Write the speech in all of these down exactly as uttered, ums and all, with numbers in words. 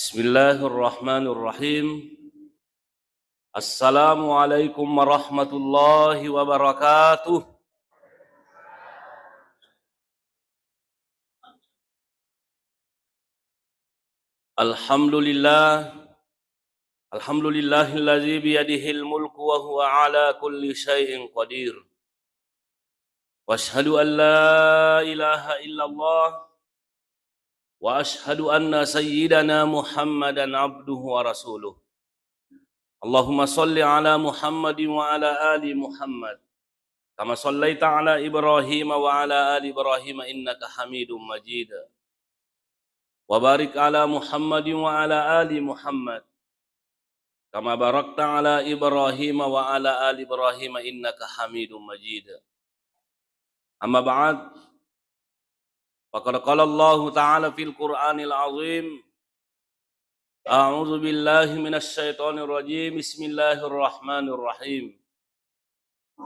Bismillahirrahmanirrahim. Assalamualaikum warahmatullahi wabarakatuh. Alhamdulillah. Alhamdulillahilladzi biyadihil mulku wa huwa ala kulli syai'in qadir. Wa asyhadu an la ilaha illallah wa asyhadu anna sayyidana Muhammadan abduhu wa rasuluh. Allahumma shalli ala Muhammadin wa ala ali Muhammad. Kama shallaita ala Ibrahim wa ala ali Ibrahim innaka Hamidum Majid. Wa barik ala Muhammadin wa ala ali Muhammad. Kama barakta ala Ibrahim wa ala ali Ibrahim innaka Hamidum Majid. Amma ba'd. Faqad qala Allahu ta'ala fil Qur'anil azim. A'udzu billahi minasy syaithanir rajim. Bismillahirrahmanirrahim.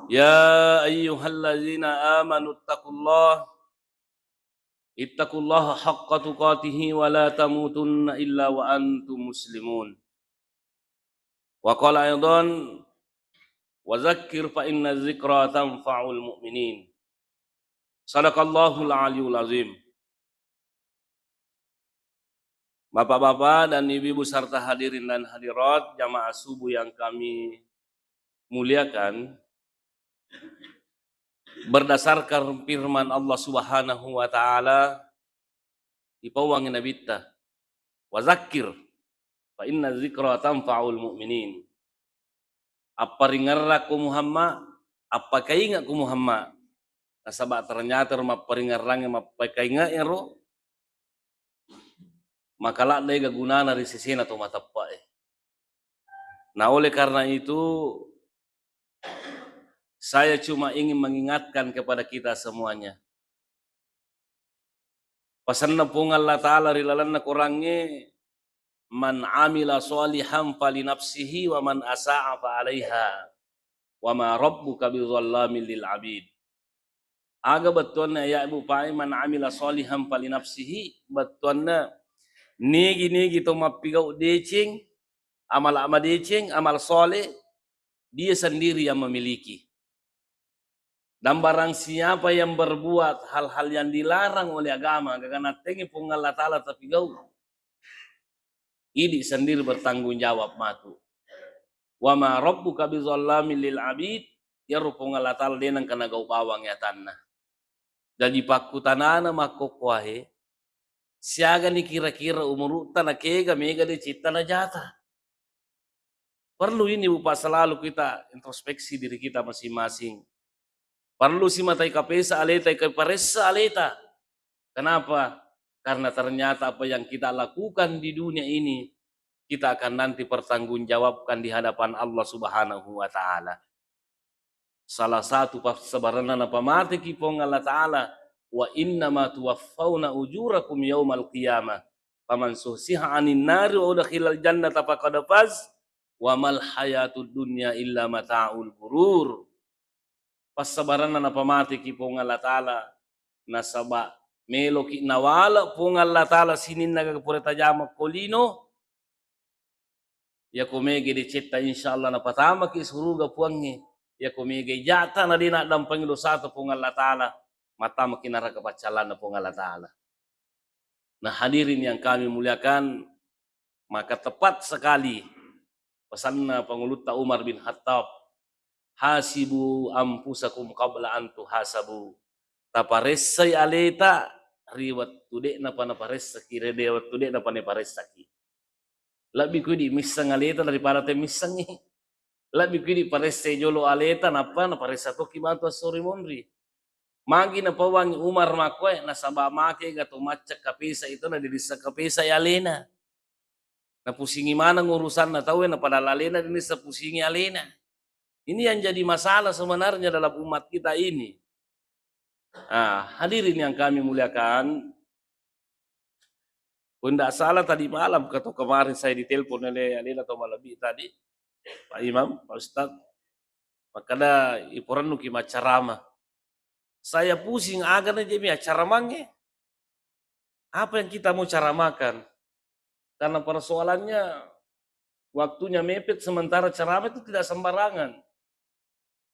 Ya ayyuhalladzina amanu ittaqullaha, ittaqullaha haqqa tuqatihi wa la tamutunna illa wa antum muslimun. Wa qala aidan, wa dzakkir fa inna dzikra tanfa'ul mu'minin. Sadaqallahul aliyul azim. Bapak-bapak dan ibu-ibu serta hadirin dan hadirat jamaah subuh yang kami muliakan, berdasarkan firman Allah Subhanahu wa Ta'ala, ipauwangngi Nabitta, "Wa dzakkir, fa inna dzikra tanfa'ul mu'minin." Apparingerrakko Muhammad, appakaingekko Muhammad. Nasaba ternyata ro mapparingerrangnge mappakaingek ero, maka ladde ega gunana ri sesena to mateppe'e. Nah, oleh karena itu, saya cuma ingin mengingatkan kepada kita semuanya. Pasenna Puang Allah Ta'ala ri lalenna Korangnge, "Man amila shalihan falinafsihi wa man asa'a fa 'alaiha, wa ma rabbuka bidzallamin lil 'abid." Aga bettuanna ayat Bu Pai, "Man amila shalihan falinafsihi", bettuanna nigi-nigi to mappigau deceng, amal madeceng, amal soleh, dia sendiri yang memiliki. Dan barang siapa yang berbuat hal-hal yang dilarang oleh agama, gaga nattengngi Puang Allah Ta'ala tapigau, idi sendiri bertanggung jawab matu. "Wa ma rabbuka bidzallamin lil 'abid", iyaro Puang Allah Ta'ala de nengka nagau bawang atanna. Jadi pakkutanana makkokkoe, siagani kira-kira umurutta nakega mega de citta najata? Perlu ini, Bu, Pak, selalu kita introspeksi diri kita masing-masing. Perlu si matai kapesa aleta, ikaparessa aleta. Kenapa? Karena ternyata apa yang kita lakukan di dunia ini, kita akan nanti pertanggungjawabkan di hadapan Allah Subhanahu wa Ta'ala. Salah satu passabarenna napamateki Puang Allah Ta'ala, "Wa innama tuwaffauna ujurakum yaumal qiyamah. Faman zuhziha 'anin nari wa udkhilal jannata faqad faz, wa mal hayatud dunya illa mata'ul ghurur." Passabarenna napamateki Puang Allah Ta'ala, nasaba meloki nawale Puang Allah Ta'ala sininna gaga pura tajama ko lino, Iyako mega decetta, insyaallah napatamaki suruga Puangnge. Iyako mega ijata na de naddampengi dosata Puang Allah Ta'ala, mattamaki naraka paccallanna Puang Allah Ta'ala. Nah, hadirin yang kami muliakan, maka tepat sekali pesanna Pangulutta Umar bin Khattab, "Hasibu anfusakum qabla an tuhasabu." Taparessai aleta ri wettu de'napa naparessaki, ri wettu de'napa naparessaki. Lebbi ku idi misseng aleta daripada temmissengngi. Lebbi ku idi paressai jolo aleta, nappa naparessa tokki matu esso ri monri. Magi napauangngi Umar makkoe, nasaba makega to macca kapesa itu na dirissa kapesa alena. Napusingi maneng urusanna tauwe, na padahal alena de nisseng pusingi alena. Ini yang jadi masalah sebenarnya dalam umat kita ini. Ah, hadirin yang kami muliakan, ko ndak salah tadi malam atau kemarin saya ditelepon oleh alena atau malebbi tadi, Pak Imam, Pak Ustadz, makkeda iporennuki maccarama. Saya pusing, aga na je mi acara mange. Apa yang kita mau caramakan? Karena persoalannya waktunya mepet, sementara ceramah itu tidak sembarangan.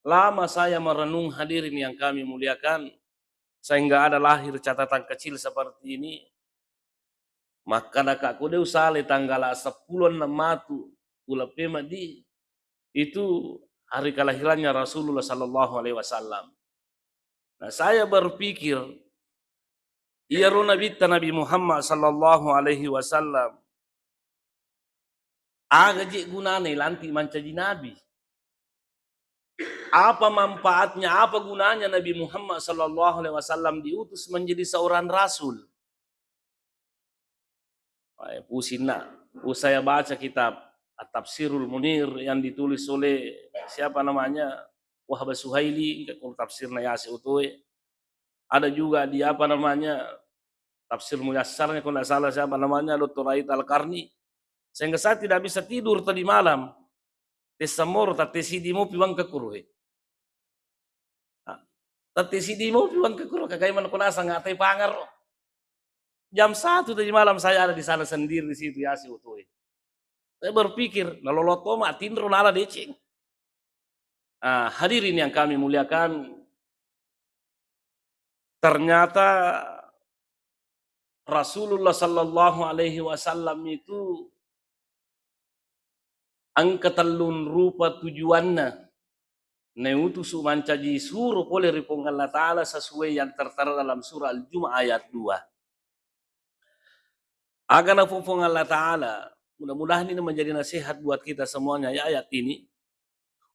Lama saya merenung, hadirin yang kami muliakan, sehingga ada lahir catatan kecil seperti ini. Makkadaka ko de usale tanggala seppulo enam matu, uleng pemeng di, itu hari kelahirannya Rasulullah sallallahu alaihi wasallam. Nah, saya berpikir, iyaro Nabitta Nabi Muhammad sallallahu alaihi wasallam, aga je gunana ilanti mancaji nabi? Apa manfaatnya, apa gunanya Nabi Muhammad sallallahu alaihi wasallam diutus menjadi seorang rasul? Eh, pusinna. Usaya baca kitab At-Tafsirul Munir yang ditulis oleh, siapa namanya, Wahbah Suhaili, engka ko tafsirna yase utoe. Ada juga di, apa namanya, Tafsir Muyassarnya, kalau nggak salah, siapa namanya, doktor Ait Al-Qarni. Sehingga saya tidak bisa tidur tadi malam. Tessamoro, tattesidi mopi wangka kuruhe. Ah, tattesidi mopi wangka kuro, kagai mana kunasa ngatai pangaro. Jam satu tadi malam saya ada di sana sendiri di situ, yase utoe. Saya berpikir, nalolo to ma tinro nala deceng. Ah, hadirin yang kami muliakan, ternyata Rasulullah sallallahu alaihi wasallam itu engka tellung rupa tujuanna. Nautusu mancaji suro pole ri Puang Allah Ta'ala sesuai yang tertera dalam surah Al-Jumu'ah ayat dua. Aga napau Puang Allah Ta'ala, mudah-mudahan ini menjadi nasihat buat kita semuanya, ya, ayat ini.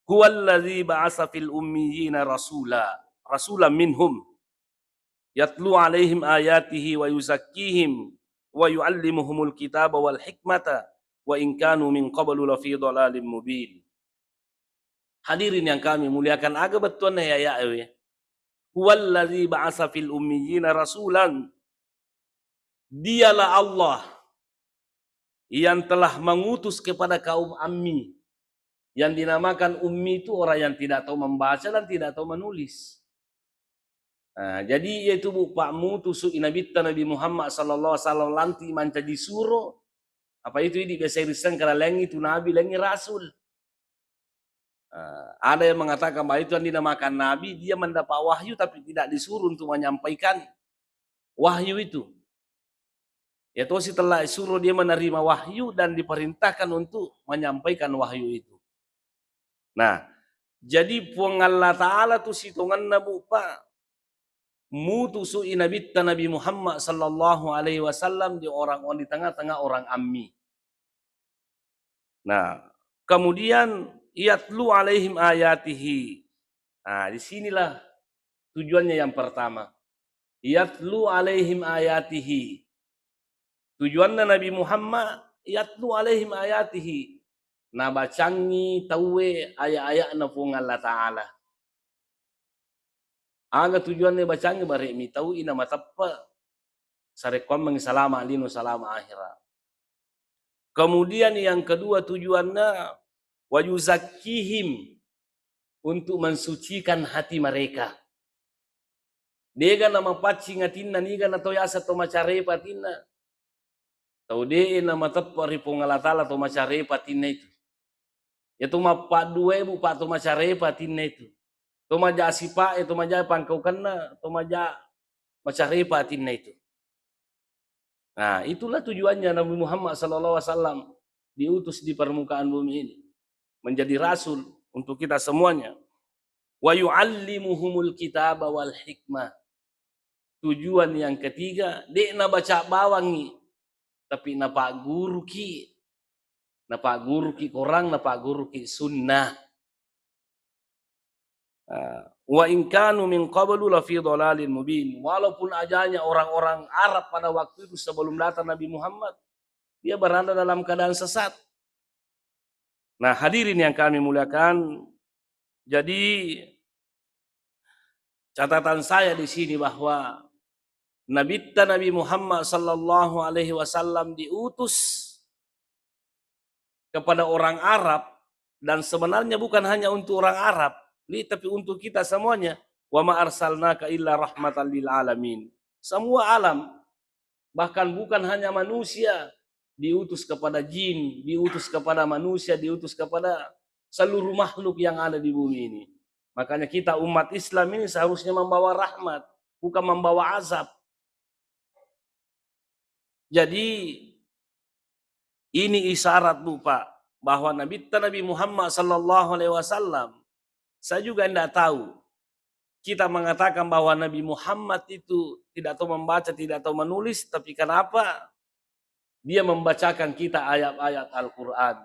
Huwallazi ba'asa fil ummiyina rasula, rasulan minhum, yatlu alaihim ayatihi wa yuzakkihim wa yu'allimuhumul kitaba wal hikmata wa in kanu min qablu lafi dhalalim mubin. Hadirin yang kami muliakan, aga bettuanna ya, ya, ewe. Huwallazi ba'asa fil ummiyina rasulan. Dialah Allah yang telah mengutus kepada kaum ammi. Yang dinamakan ummi itu orang yang tidak tahu membaca dan tidak tahu menulis. Nah, jadi yaitu bu, pak, mutusu i Nabitta Nabi Muhammad sallallahu alaihi wasallam lanti mancaji suro. Apa itu idi biasa iriseng kala lengi tu nabi, lengi rasul. Eh, ada yang mengatakan bahwa itu yang dinamakan nabi, dia mendapat wahyu tapi tidak disuruh untuk menyampaikan wahyu itu. Ya tosi telah suruh dia menerima wahyu dan diperintahkan untuk menyampaikan wahyu itu. Nah, jadi Puang Allah Ta'ala tu sitongenna bu, pak, mutusu i Nabitta Nabi Muhammad sallallahu alaihi wasallam di orang, di tengah-tengah orang ammi. Nah, kemudian yatlu alaihim ayatihi. Nah, di sinilah tujuannya yang pertama. Yatlu alaihim ayatihi. Tujuanna Nabi Muhammad, yatlu alaihim ayatihi. Nabacangi tauwe aya-aya'na Puang Allah Ta'ala. Aga tujuanna bacangi, bare mitau i namateppe sarekkuammengngi salama lino, salama akhira. Kemudian yang kedua tujuanna, wa yuzakkihim, untuk mensucikan hati mereka. Dega namapaccing atinna, niga na to yaseng to macarepa atinna. Tau de'e namateppe ri Puang Allah Ta'ala to macarepa atinna itu. Ya to mappaddue bu, pak, to macarepa atinna itu. To maja sipa e, to maja pangkaukenna, to maja macarepa atinna itu. Nah, itulah tujuannya Nabi Muhammad sallallahu alaihi wasallam diutus di permukaan bumi ini menjadi rasul untuk kita semuanya. Wa yu'allimuhumul kitaba wal hikmah. Tujuan yang ketiga, de' nabaca bawangngi, tapi napagguruki, napagguruki Quran, napagguruki sunnah. Ah, wa in kanu min qablu lafi dhalalin mubin. Walaupun ajanya orang-orang Arab pada waktu itu sebelum datang Nabi Muhammad, dia berada dalam keadaan sesat. Nah, hadirin yang kami muliakan, jadi catatan saya di sini bahwa Nabitta Nabi Muhammad sallallahu alaihi wasallam diutus kepada orang Arab, dan sebenarnya bukan hanya untuk orang Arab, li, tapi untuk kita semuanya. Wa ma arsalnaka illa rahmatan lil alamin. Semua alam, bahkan bukan hanya manusia, diutus kepada jin, diutus kepada manusia, diutus kepada seluruh makhluk yang ada di bumi ini. Makanya kita umat Islam ini seharusnya membawa rahmat, bukan membawa azab. Jadi, ini isyarat, Bu, Pak, bahwa Nabitta Nabi Muhammad sallallahu alaihi wasallam, saya juga ndak tahu. Kita mengatakan bahwa Nabi Muhammad itu tidak tahu membaca, tidak tahu menulis, tapi kenapa dia membacakan kita ayat-ayat Al-Quran?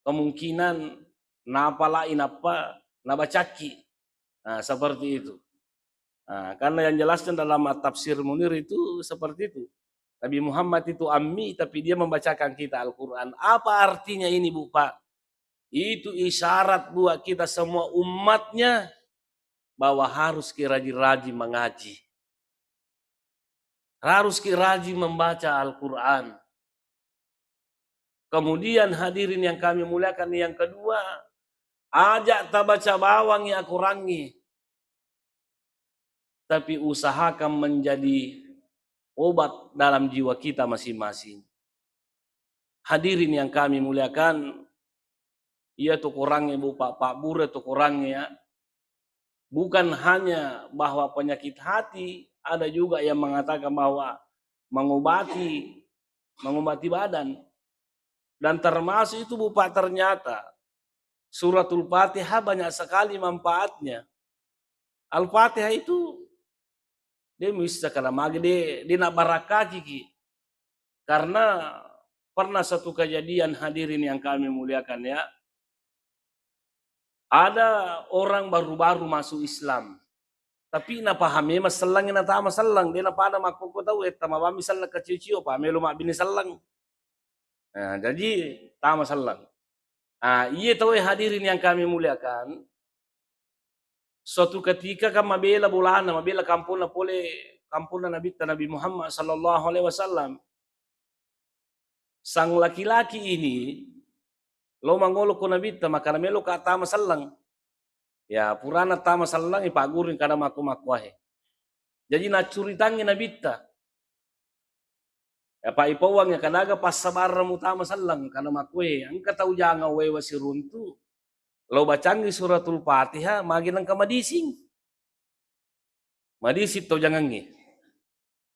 Kemungkinan napalai nappa nabacakki. Nah, seperti itu. Nah, karena yang jelasnya dalam Tafsir Munir itu seperti itu. Nabi Muhammad itu ammi, tapi dia membacakan kita Al-Quran. Apa artinya ini, Bu, Pak? Itu isyarat buat kita semua umatnya bahwa harus ki rajin-rajin mengaji. Harus ki rajin membaca Al-Quran. Kemudian, hadirin yang kami muliakan, yang kedua, aja tabaca bawangngi akorangnge, tapi usahakan menjadi obat dalam jiwa kita masing-masing. Hadirin yang kami muliakan, iya tu korangnge, Bu, Pak, pabbura tu korangnge, ya. Bukan hanya bahwa penyakit hati, ada juga yang mengatakan bahwa mengobati, mengobati badan. Dan termasuk itu, Bu, Pak, ternyata Suratul Fatihah banyak sekali manfaatnya. Al-Fatihah itu de' muisseng kana magi, de', de' nabbarakkakiki. Karena pernah satu kejadian, hadirin yang kami muliakan, ya. Ada orang baru-baru masuk Islam. Tapi napahami masellang, natama selleng, de' napada makkokko tau, eh, tama bammi selleng kacio-cio, pa melo mabbini selleng. Nah, jadi tama selleng. Ah, iye tau, eh, hadirin yang kami muliakan, suatu ketika kan mabela bolana, mabela kamponna pole, kamponna Nabitta Nabi Muhammad sallallahu alaihi wasallam. Sang laki-laki ini lo mangolo ko Nabitta, makana melo ka tama selleng. Ya, purana tama selleng, ipaggurui kada makko-makko ahe. Jadi naccuritangngi Nabitta. Ya, pa ipauang, ya, kadaga passabareng mutama selleng, kada makkoe, engka tau jangang wae wasiruntu, lo bacangngi Suratul Fatihah, magi nengka madising. Madising tau jangangnge.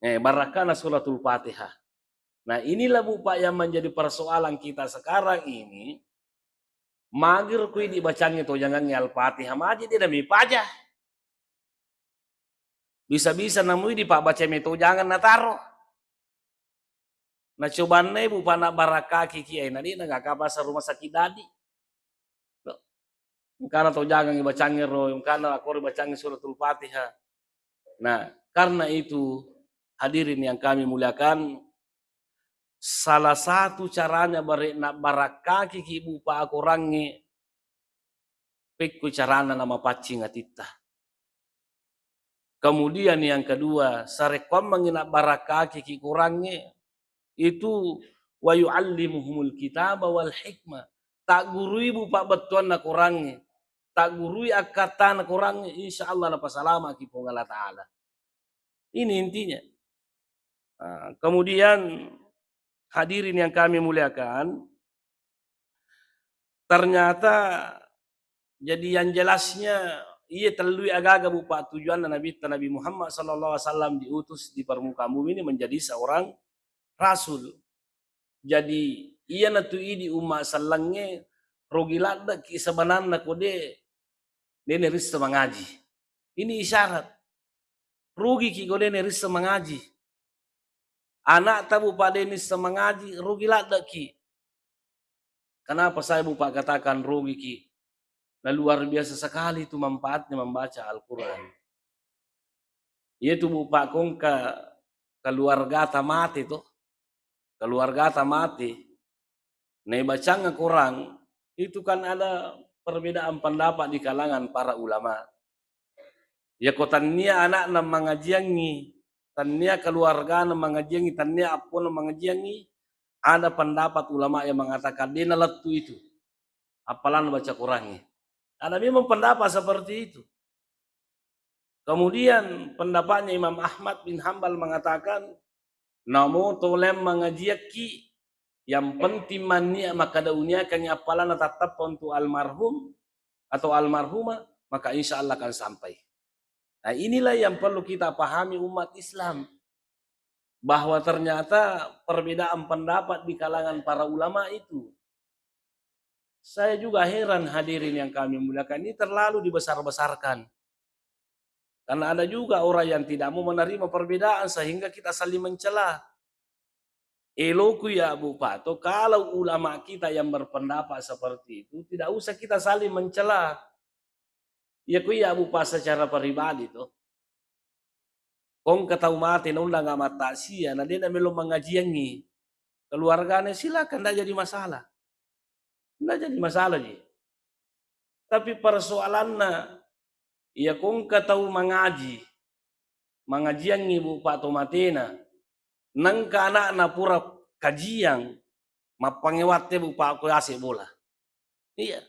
Eh, barakkana Suratul Fatihah. Nah, inilah, Bu, Pak, yang menjadi persoalan kita sekarang ini. Magi ro ko idi bacangngi tau jangangnge Al-Fatihah, maji de' namipaja. Bisa-bisa namui dipabbaca meto jangang nataro. Na cobanna, Bu, pana barakkaki ki ai, na de' na gaka pasang rumah sakit dadi. Engkana tau jangang ibacangngi ro, engkana akoro ibacangngi Suratul Fatihah. Nah, karena itu, hadirin yang kami muliakan, salah satu caranya bare' nabbarakkaki ki, Bu, pa akorangnge, pekko carana namapaccing atitta. Kemudian yang kedua, sarekkoammengngi nabbarakkaki ki korangnge, itu wa yu'allimuhumul kitaba wal hikmah. Taggurui, Bu, pabbettuanna korangnge, taggurui akkattana korangnge, insya Allah napasalamaki Puang Allah Ta'ala. Ini intinya. Nah, kemudian, hadirin yang kami muliakan, ternyata jadi yang jelasnya, iya tellui agaga, Bu, Pak, tujuanna Nabitta Nabi Muhammad sallallahu alaihi wasallam diutus di permukaan bumi ini menjadi seorang rasul. Jadi, iyanatu idi umma sellengnge, rugi ladde'ki sebenarna ko de', de' nerisseng mangaji. Ini isyarat. Rugiki ko de' nerisseng mangaji. Ana'ta, Bu, Pak, de' nisseng mangaji, rugi ladde'ki. Kenapa saya, Bu, Pak, katakan rugiki? Nah, luar biasa sekali itu manfaatnya membaca Al-Quran. Iyatu, Bu, Pak, kongka keluargata mate toh. Keluargata mate. Naibacang Al-Quran, itu kan ada perbedaan pendapat di kalangan para ulama. Yako tannia anakna mangajiangngi, tannia keluargana mangajiangngi, tannia appona mangajiangngi, ada pendapat ulama yang mengatakan de' nalettu itu. Appalanna baca Qurangnge. Ada memang pendapat seperti itu. Kemudian pendapatnya Imam Ahmad bin Hambal mengatakan, namo toleng mangajiakki, Yang penting mannia makkada uniakangngi appalanna tattappa untuk almarhum atau almarhumah, maka insya Allah akan sampai. Nah, inilah yang perlu kita pahami umat Islam, bahwa ternyata perbedaan pendapat di kalangan para ulama itu, saya juga heran, hadirin yang kami muliakan, ini terlalu dibesar-besarkan. Karena ada juga orang yang tidak mau menerima perbedaan sehingga kita saling mencela. Eloku ya, Bu Pato, kalau ulama kita yang berpendapat seperti itu, tidak usah kita saling mencela. Ya, ku ya, Bu Pato, secara pribadi to. Kong ke tau mate naundang amattasia, na de namelo mangajiangngi keluarganya, silakan, ndak jadi masalah. Ndak jadi masalah ji. Tapi persoalanna, iya kongka tau mangaji, mangajiangngi, Bu Pato, matena, nengka anakna pura kajiang, mappangewatte, Bu Pato, ko ase bola. Iya.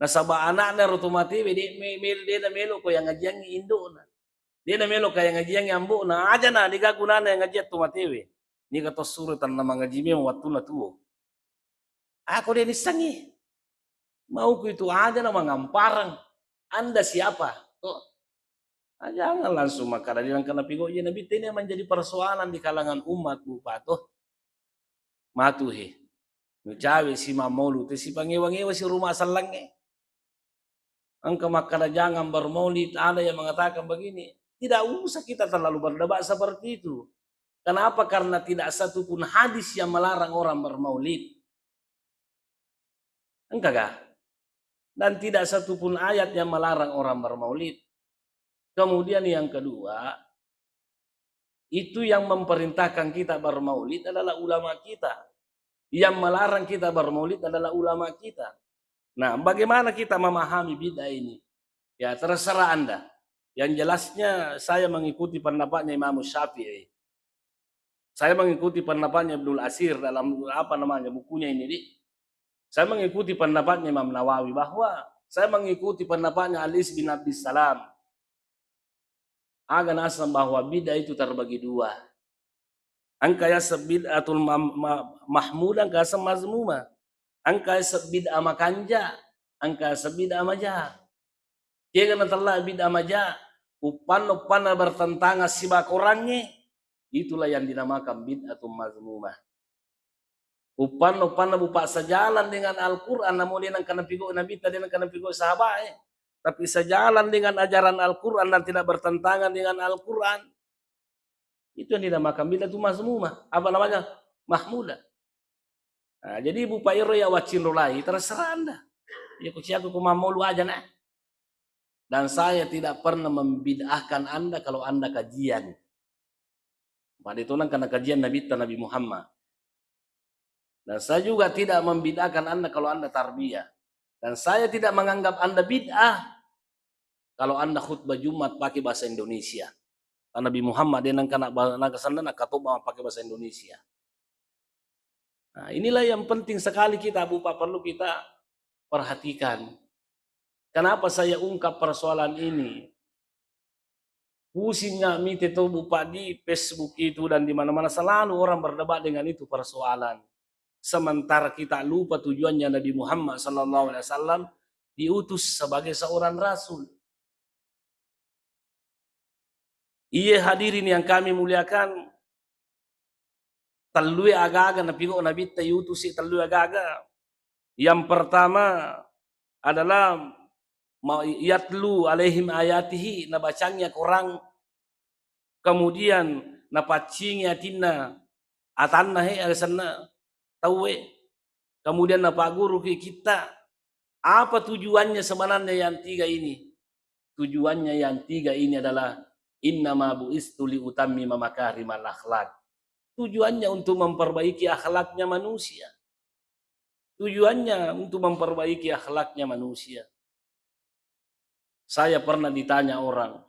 Nasaba anakna ro to matewe, de me-, mel-, de namelo ko yang ngajiangngi indokna. De namelo ko yang ngajiangngi ambokna. Aja na, de ga gunana yang ngajiang to matewe. Niga to suro tanna mangaji memang wattunna tuo. Ako de nissengngi. Mauku itu aja na mangamparang. Anda siapa? To. Ah, jangan langsung makkada, de nengka napigau je Nabitta. Ini yang menjadi persoalan di kalangan umat, Bu Pato. Matu he. Nucawe si mammaulu te, si pangewa-ngewa si rumah sellengnge. Engka makkada jangan bermaulid, ada yang mengatakan begini. Tidak usah kita terlalu berdebat seperti itu. Kenapa? Karena tidak satu pun hadis yang melarang orang bermaulid. Engka ga? Dan tidak satu pun ayat yang melarang orang bermaulid. Kemudian yang kedua, itu yang memerintahkan kita bermaulid adalah ulama kita. Yang melarang kita bermaulid adalah ulama kita. Nah, bagaimana kita memahami bid'ah ini? Ya, terserah Anda. Yang jelasnya, saya mengikuti pendapatnya Imam Syafi'i. Saya mengikuti pendapatnya Ibnul Asir dalam, apa namanya, bukunya ini, di. Saya mengikuti pendapatnya Imam Nawawi, bahwa saya mengikuti pendapatnya Ali bin Abdissalam. Aga naseng bahwa bid'ah itu terbagi dua. Engka yaseng bid'atul mam-, ma-, mahmudah, engka yaseng mazmumah. Engka yaseng bid'ah makanja, engka yaseng bid'ah maja. Kega natella bid'ah maja? Uppanna-uppanna bertentangan siba Korangnge, itulah yang dinamakan bid'atul mazmumah. Uppanna-uppanna bupaksa jalan dengan Al-Quran, namun de nengka napigau Nabitta, de nengka napigau sahabat, eh. Tapi sejalan dengan ajaran Al-Quran dan tidak bertentangan dengan Al-Quran, itu yang dinamakan bid'ah tu mazmumah. Apa namanya? Mahmudah. Nah, jadi Bupa ero ya waccinrolai, terserah Anda. Ya kuciaku ku mammaulu aja nah. Dan saya tidak pernah membid'ahkan Anda kalau Anda kajian. Pada itu nang kena kajian Nabitta Nabi Muhammad. Dan saya juga tidak membid'ahkan Anda kalau Anda tarbiyah. Dan saya tidak menganggap Anda bid'ah kalau Anda khutbah Jumat pakai bahasa Indonesia. Karena Nabi Muhammad de nengka na-, ba-, nengka sandana katoba pakai bahasa Indonesia. Nah, inilah yang penting sekali kita, Bupa, perlu kita perhatikan. Kenapa saya ungkap persoalan ini? Pusing nggak mite tuh, Bupa, di Facebook itu dan di mana-mana selalu orang berdebat dengan itu persoalan. Sementara kita lupa tujuannya Nabi Muhammad sallallahu alaihi wasallam diutus sebagai seorang rasul. Iye hadirin yang kami muliakan, tellue aga-aga napigau Nabitta, iutusi tellue aga-aga. Yang pertama adalah ma-, yatlu alaihim ayatihi, nabacangi Al-Quran, kemudian napaccingi atinna, atanna he, alasanna tauwe, kemudian napagguruki kitta. Apa tujuannya sebenarnya yang tiga ini? Tujuannya yang tiga ini adalah, "Innama bu'istu liutammima makarimal akhlak." Tujuannya untuk memperbaiki akhlaknya manusia. Tujuannya untuk memperbaiki akhlaknya manusia. Saya pernah ditanya orang,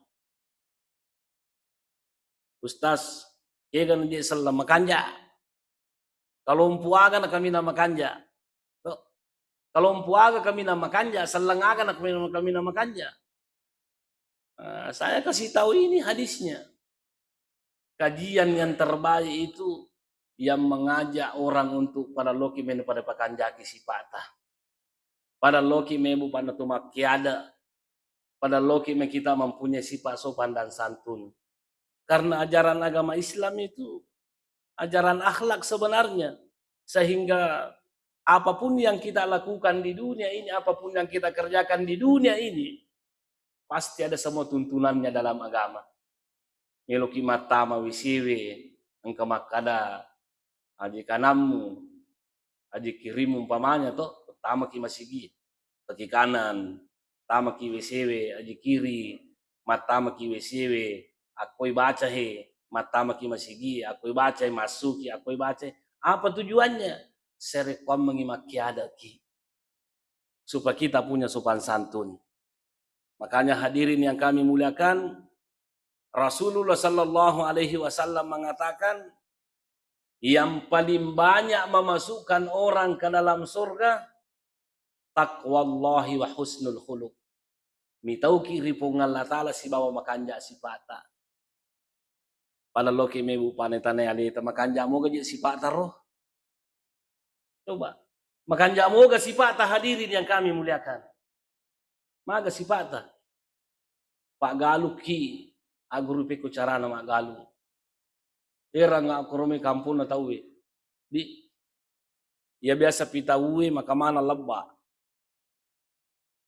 "Ustaz, kega na je selleng makanja? Kalompu aga na kaminang makanja?" To. Kalompu aga kaminang makanja, selleng aga na kaminang, kaminang makanja? Ah, saya kasih tahu ini hadisnya. Kajian yang terbaik itu yang mengajak orang untuk pada loki men pada pakanjaki sipata. Pada loki mebu pada tu makkiada. Pada loki me kita mempunyai sifat sopan dan santun. Karena ajaran agama Islam itu ajaran akhlak sebenarnya. Sehingga apapun yang kita lakukan di dunia ini, apapun yang kita kerjakan di dunia ini, pasti ada semua tuntunannya dalam agama. Meloki mattama W C W, engka makkada, aji kanammu, aji kirimu umpamanya to, tamaki masigi, kaki kanan, tamaki W C W, aji kiri, mattamaki W C W, akkoi baca he, mattamaki masigi, akkoi baca he, massuki, akkoi baca he. Apa tujuannya? Serekkuammengi makkiadaki. Supaya kita punya sopan santun. Makanya hadirin yang kami muliakan, Rasulullah sallallahu alaihi wasallam mengatakan, yang paling banyak memasukkan orang ke dalam surga, taqwallahi wa husnul khuluq. Mitauki ri Puang Allah Ta'ala sibawa makanja sipata. Pada loki mebu pane tanai aleta, makanja moga je sipata ro. Coba, makanja moga sipata hadirin yang kami muliakan. Maga sipata. Paggalukki, agguru pekko carana maggalung. Eranga korome kamponna tauwe. Di, iya biasa pitauwe makamana lebba.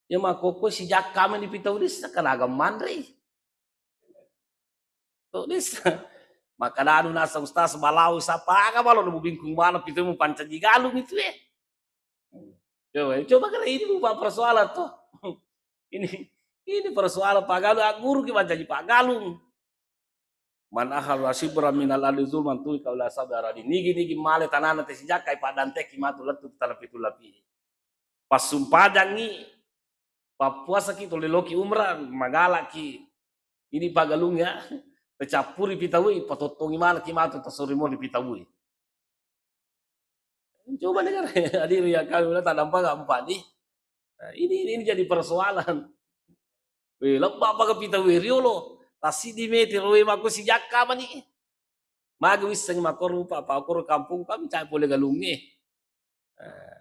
Iya makkokko sijakka meni pitau dessa kanaga manrei. To dessa. Makadanu nasa ustaz balau sapa aga balo nu bingkung mana pitau mu pancaji galung itu eh. Coba, coba kena ini bukan persoalan tuh. Ini, ini persoalan paggalung, agguruki mancaji paggalung. Man akhadha shibran minal ardi zulman tuwika ila sab'i aradin. Nigi-nigi male tanana tesijakkai paddanteki matu lettu tana pitu lapi. Passumpajangngi, pappuasaki, tole loki umrah, magalaki. Ini pagalung ya, tacappuri pitawui, patottongi manaki matu tasori moni pitawui. Coba dengar, hadirin yang kami muliakan, tadampa nggak empat nih? Nah, ini, ini, ini jadi persoalan. Weh, lebba apa kepita weh riolo? Tasidi meter weh mako sijakka mani. Magi wisseng mako rupa, apa koro kampung kami cai pole galungnge. Nah,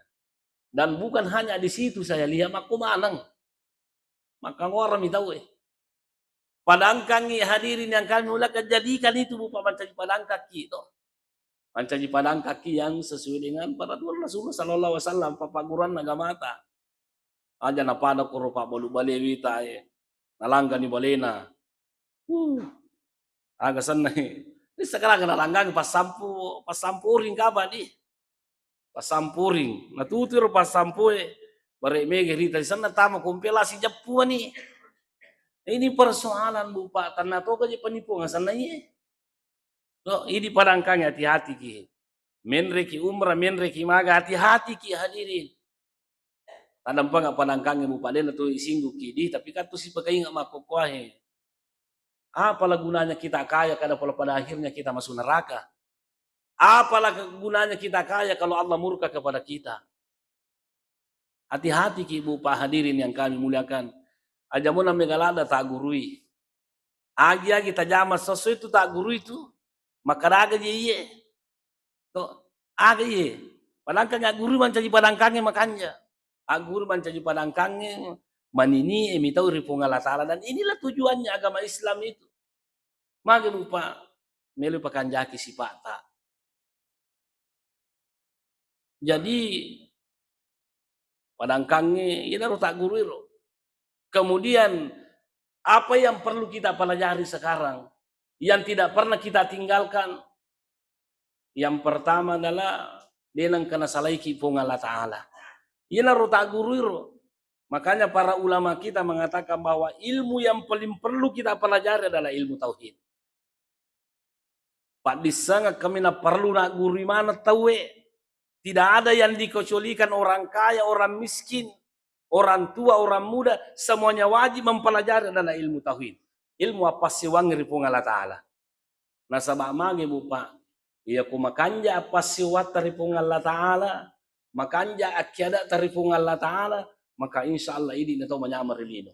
dan bukan hanya di situ saya lihat, mako maneng. Maka ngora mi tau eh. Padangkangi hadirin yang kami muliakan, jadikan itu bupa mancaji padangkaki to. Mancaji padangkaki yang sesuai dengan peraturan Rasulullah sallallahu alaihi wasallam, papagguruan agamata. Aja napada koro pabbalu bale wita eh. Nalanggani balena. Uh. Aga senna. Ini sekarang nalanggang passampu, passampu uring kapa di. Passampuring. Natutui ro passampue, bare mega rita di sana tama kompe lasi jeppu mani. Ini persoalan bupa, tanna toga je penipuang sana iye. Lo, idi padangkangi hati-hati ki. Menreki umrah, menreki maga, hati-hati ki hadirin. Tadampanga padangkangi bupa dena tu isingguki di, tapi kan tu sipakainga makkokkoahe. Apalah gunanya kita kaya kada pala pada akhirnya kita masuk neraka? Apalah gunanya kita kaya kalau Allah murka kepada kita? Hati-hati ki bupa hadirin yang kami muliakan. Aja mona megalada taggurui. Agi-agi tajama sesuai tu taggurui tu. Makadaga je iye. To, aga iye. Padangkang agguru mancaji padangkangnge makanja. Agguru mancaji padangkangnge manini e mitau ri Puang Allah Ta'ala. Dan inilah tujuannya agama Islam itu. Magi lupa melu pakanjaki sipata. Jadi padangkangnge iyanaro tagguru iro. Kemudian apa yang perlu kita pelajari sekarang yang tidak pernah kita tinggalkan? Yang pertama adalah de nengka nasalaiki Puang Allah Ta'ala. Iyanaro tagguru iro. Makanya para ulama kita mengatakan bahwa ilmu yang paling perlu kita pelajari adalah ilmu tauhid. Paddissengeng kami na perlu naggurui maneng tauwe. Tidak ada yang dikecualikan orang kaya, orang miskin, orang tua, orang muda, semuanya wajib mempelajari adalah ilmu tauhid. Ilmu appassiwangngi ri Puang Allah Ta'ala. Nasaba magi bupa, iya ku makanja appassiwatta ri Puang Allah Ta'ala, makanja akkiadatta ri Puang Allah Ta'ala, maka insya Allah idi na tau manyameng ri lino.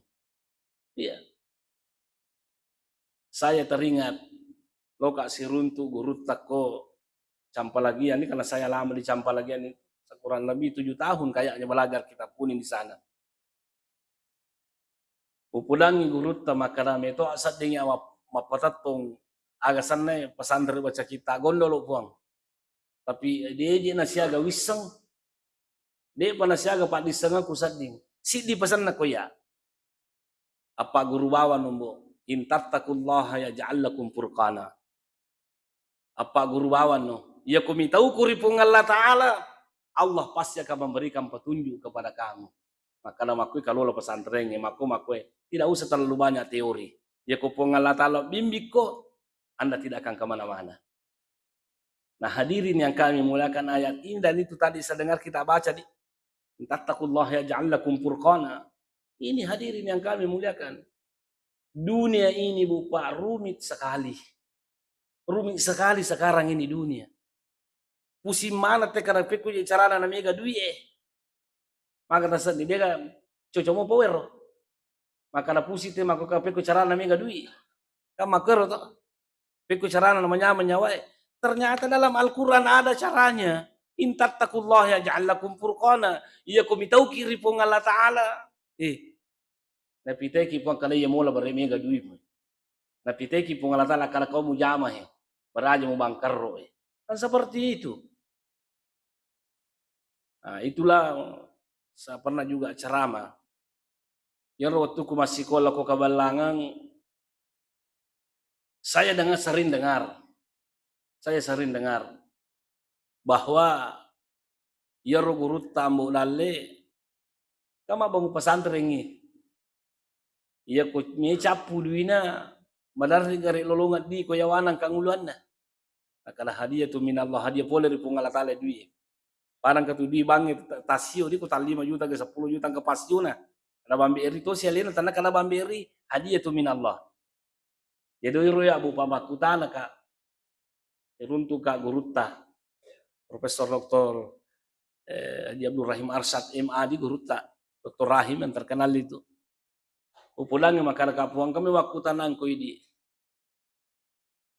Iya. Saya teringat, loka siruntu gurutta ko Campalagian ini, karena saya lama di Campalagian ini, kurang lebih tujuh tahun kayaknya belajar kitab kuning di sana. Upudangngi gurutta makkeda, "Meto sedding iya map-, mappatettong aga senna pesantren baca kitta gondolo, Puang. Tapi de'je nasiaga wisseng, de'pa nasiaga paddissengekku sedding. Siddi pasenna ko iya. Appagguru bawang no, Mbo. In tattaqullaha yaj'al lakum furqana." Appagguru bawang no. Iya ko mitauku ri Puang Allah Ta'ala, Allah pasti akan memberikan petunjuk kepada kamu. Makkeda makkoi kalola pesantrengnge, makko makkoi, tidak usah terlalu banyak teori. Iya ko Puang Allah Ta'ala bimbikko, Anda tidak akan kemana-mana. Nah, hadirin yang kami muliakan, ayat ini dan itu tadi saya dengar kita baca di, "In tattaqullaha yaj'al lakum furqana." Ini hadirin yang kami muliakan. Dunia ini, Bu, Pak, rumit sekali. Rumit sekali sekarang ini dunia. Pusing mana te karena pekko je carana na mega duit, eh. Maka tasenni dega cocok mo power. Maka na pusing te maka pekko carana mega duit. Kan makero to. Pekko carana na manyameng nyawae. Ternyata dalam Al-Quran ada caranya. In tattaqullaha yaj'al lakum furqana. Iya ko mitauki ri Puang Allah Ta'ala. Eh, napiteki Puang kada iya mola bare mega duit. Napiteki Puang Allah Ta'ala kada kau mujama he. Baraja mu bangkarro he. Kan seperti itu. Nah, itulah saya pernah juga ceramah. Iyaro wettuku massikola ko Kaballangang, saya dengar, sering dengar, saya sering dengar bahwa iyaro gurutta Ambo Dalle kan mabbangung pesantrengngi. Iya ko mecappu duina, madarri gare lolongeng di ko yawanang kanguluanna. Nakala hadiyatu minallah, hadiah pole ri Puang Allah Ta'ala dui. Padang katu dui bangnge ta-, tasio di ko tallima juta ke seppulo juta ke pasiona. Kada bambe ri tosi alena tanna kada bambe ri, hadiyatu minallah. Jadi iro ya Bu pamakkutana ka, runtu ka gurutta Profesor Doktor eh, Haji Abdul Rahim Arsyad M A di gurutta Doktor Rahim yang terkenal itu. Upudangngi makkada ka Puang kami wakkutanang ko idi.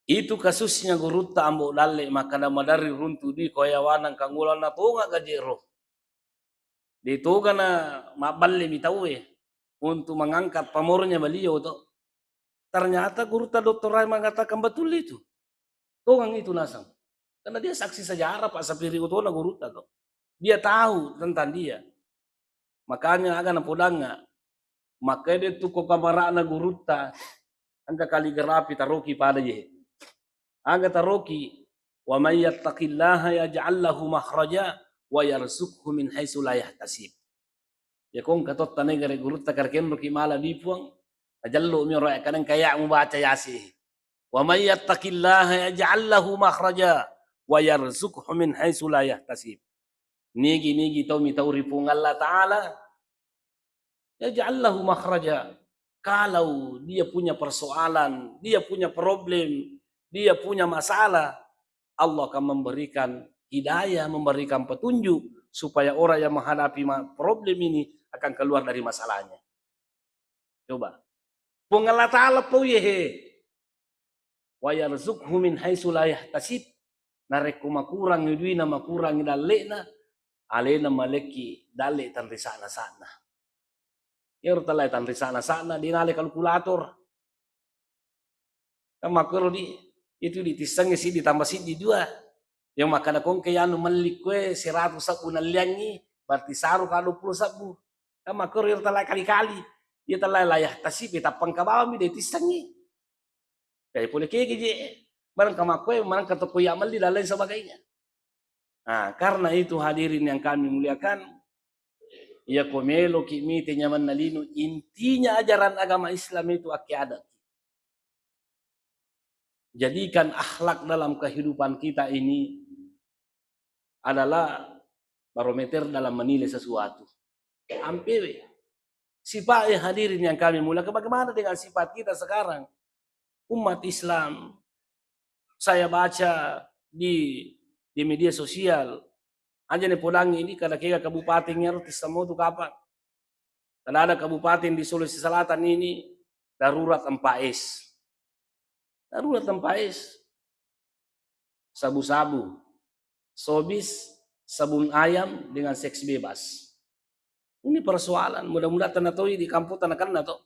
Itu kasusnya gurutta Ambo Dalle makkada maderri runtu di ko yawanang kanguluanna tonga gajero. De toga na mabballe mi tauwe untuk mengangkat pamornya beliau to. Ternyata gurutta Doktor Rahim mengatakan betul itu. Tongang itu nasang. Karena dia saksi sejarah Pak Sapiri Utona gurutta to. Dia tahu tentang dia. Makanya aga napodangnga, makanya dia tu ko kamarana gurutta, angka kaligrafi taroki pada je. Aga taroki, "Wa may yattaqillaha yaj'al lahu makhraja wa yarzuqhu min haitsu la yahtasib." Ya kong katotta negare gurutta karkenroki mala di Puang, najallo mi ro kadang kaya mubaca Yasin. "Wa may yattaqillaha yaj'al lahu makhraja wa yarzuqhu min haitsu la yahtasib." Nigi-nigi tau mitau ri Puang Allah Ta'ala, yaj'al lahu makhraja. Kalau dia punya persoalan, dia punya problem, dia punya masalah, Allah akan memberikan hidayah, memberikan petunjuk supaya orang yang menghadapi ma-, problem ini akan keluar dari masalahnya. Coba. Puang Allah Ta'ala pau ye he. "Wa yarzuqhu min haitsu la yahtasib." Narekko makurangngi duina, makurangngi dalle'na, alena malekki dalle tanrisa'na-sa'na. Iyaro talae tanrisa'na-sa'na, de nale kalkulator. Kan makkoro di, itu ditissengngi siddi tambah siddi dua. Yang makkada kongke anu melli koe seratu sebbu nalliangngi, berarti saru ka dua puluh sebbu. Kan makkoro iyaro talae kali-kali. Iya talae la yahtasib, tappangka bawang mi de tissengngi. Jadi pole kege je, barang kamakkoe, barang katokko ya melli dan lain sebagainya. Nah, karena itu hadirin yang kami muliakan, ya ko meloki mite nyamanna lino, intinya ajaran agama Islam itu akkiadaki. Jadikan akhlak dalam kehidupan kita ini adalah barometer dalam menilai sesuatu. Ampewe. Sifat, eh, hadirin yang kami muliakan, bagaimana dengan sifat kita sekarang? Umat Islam, saya baca di, di media sosial, aja ne podangi ini kada kega kabupaten ero tissamotu kapang. Kada ada kabupaten di Sulawesi Selatan ini darurat empat S. Darurat empat S. Sabu-sabu, Sobis, sabun ayam dengan seks bebas. Ini persoalan. Mudah-mudahan tenna toi di kampung tenna kenna to.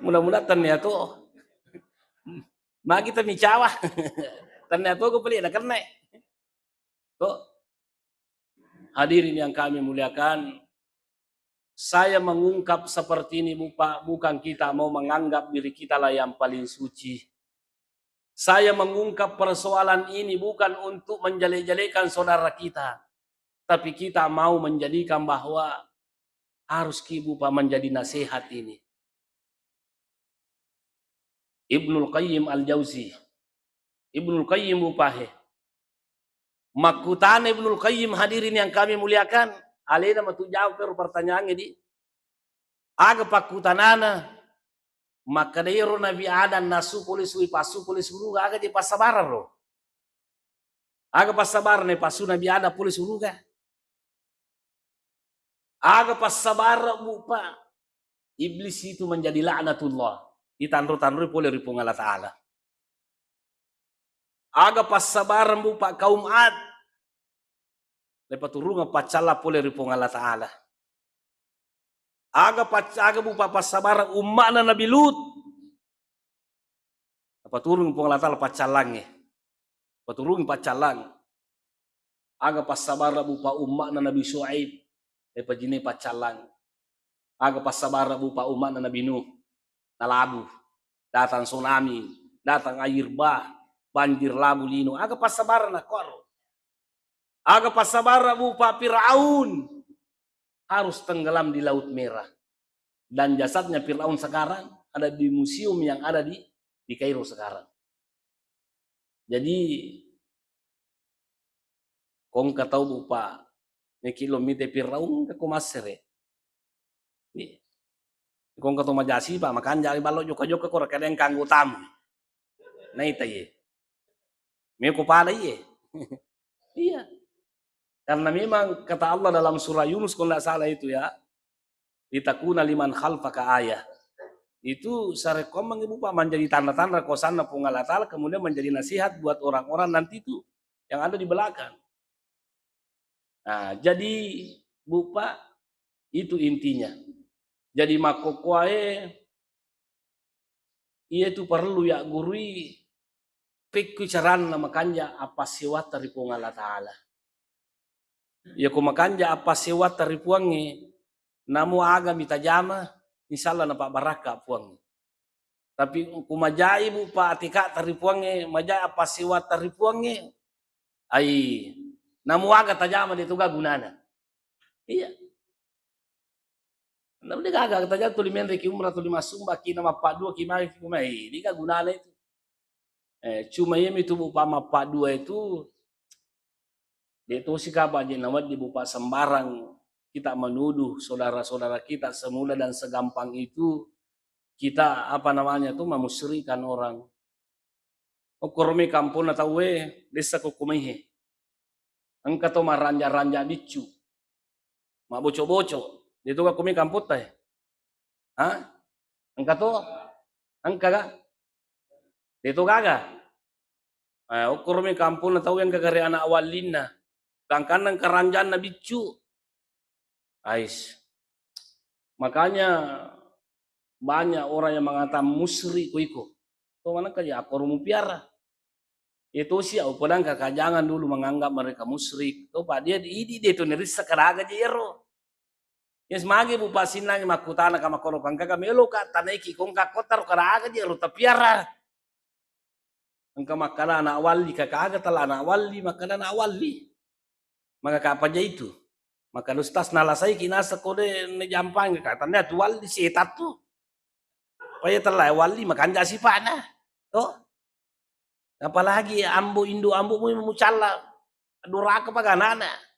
Mudah-mudahan tenna to. Magi kita micawa. Tenna to ko peli na kenna. To. Hadirin yang kami muliakan, saya mengungkap seperti ini, Bapak, bukan kita mau menganggap diri kitalah yang paling suci. Saya mengungkap persoalan ini bukan untuk menjelek-jelekan saudara kita, tapi kita mau menjadikan bahwa harus ki, Bapak, menjadi nasihat ini. Ibnul Qayyim Al-Jauzi. Ibnul Qayyim, Bapak, he. Makkutana Ibnul Qayyim, hadirin yang kami muliakan, alena matu jawab ero pertanyaangnge di. Aga pakkutanana, makkeda ero Nabi Adam nasu pole sui passu pole suruga, aga je passabarang ro? Aga passabarang na passu Nabi Adam pole suruga? Aga passabarang, Bapak? Iblis itu menjadi laknatullah. Ditanro-tanroi pole ri Puang Allah Ta'ala. Aga passabarang, Bapak, kaum Ad? Lepaturungeng paccallang pole ri Puang Allah Ta'ala. Aga pac-, aga, Bapak, passabarang umma'na Nabi Lut? Napaturung Puang Allah Ta'ala paccallangnge. Paturungi paccallang. Aga passabarang, Bapak, umma'na Nabi Syuaib? Lepajinai paccallang. Aga passabarang, Bapak, umma'na Nabi Nuh? Nalabu. Datang tsunami, datang air bah, banjir labu lino. Aga passabarang nakkuaro? Aga passabarang, Bapak, Firaun harus tenggelam di Laut Merah? Dan jasadnya Firaun sekarang ada di museum yang ada di, di Kairo sekarang. Jadi, ko engka tau, Bapak, meki lo mite Firaun, engka ko massere. Ni. Ko engka to maja sipa, makanja ballo jokka-jokka ko rekadeng kanggo tamu. Naita iye. Meko pada iye. Iya. Karena memang kata Allah dalam surah Yunus, kalau tidak salah itu ya, "Litakuna liman khalfaka ayah." Itu sarekkoammengngi, Bapak, menjadi tanda-tanda kuasanna Puang Allah Ta'ala, kemudian menjadi nasihat buat orang-orang nanti itu yang ada di belakang. Nah, jadi, Bapak, itu intinya. Jadi, makkokkoe Iyatu parellu yaggurui pekkui caranna makanja appassewata ri Puang Allah Ta'ala. Iyako makanja appassewata ri Puangnge, namo aga mitajama, insya Allah napabbarakka Puangnge. Tapi ku majai, Bapak, atikata ri Puangnge, majai appassewata ri Puangnge, ai, namo aga tajama, de toga gunana. Iya. Namo degaga tajang tuli menre ki umrah, tuli massumba ki, na mappaddua ki, magi ki kumai, degaga gunana itu. Eh, cuma iya mitu, Bapak, mappaddua itu, de tosi kaba je nawedding, Bapak, sembarang kita menuduh saudara-saudara kita semula dan segampang itu kita, apa namanya tuh, memusyrikan orang. Okkoromi kamponna tauwe, dessa ko kumaihe. Engka to maranja-ranja biccu, mabboco-boco. De toga kumi kampotta e? Ha? Engka to? Engka ga? De togaga? Eh, okkoromi kamponna tau engka gare anak wallinna. Gangkanna engka ranjanna biccu. Ais. Makanya banyak orang yang mengatakan musyrik ko iko. To manengka je akkoro mupiara. Iya tosi, au podang kaka jangan dulu menganggap mereka musyrik. To, Pak, dia idi de to nerissa karaga je ero. Yes, magi, Bapak, sinnangi makkutana ka makkoro, kangkaga melo ka tanaiki kongka kotaro karaga je ero tapiara. Engka makkada anak walli, kaka aga tala anak walli, makkada anak walli. Maka kapa ja itu? Makkada ustaz, nalasaiki naseng ko de najampangi, ka tanda tu walli setan tu. Paya tella walli makanja sipana. To? Apalagi ambo, indo ambo mu mucalla. Duraka paganana.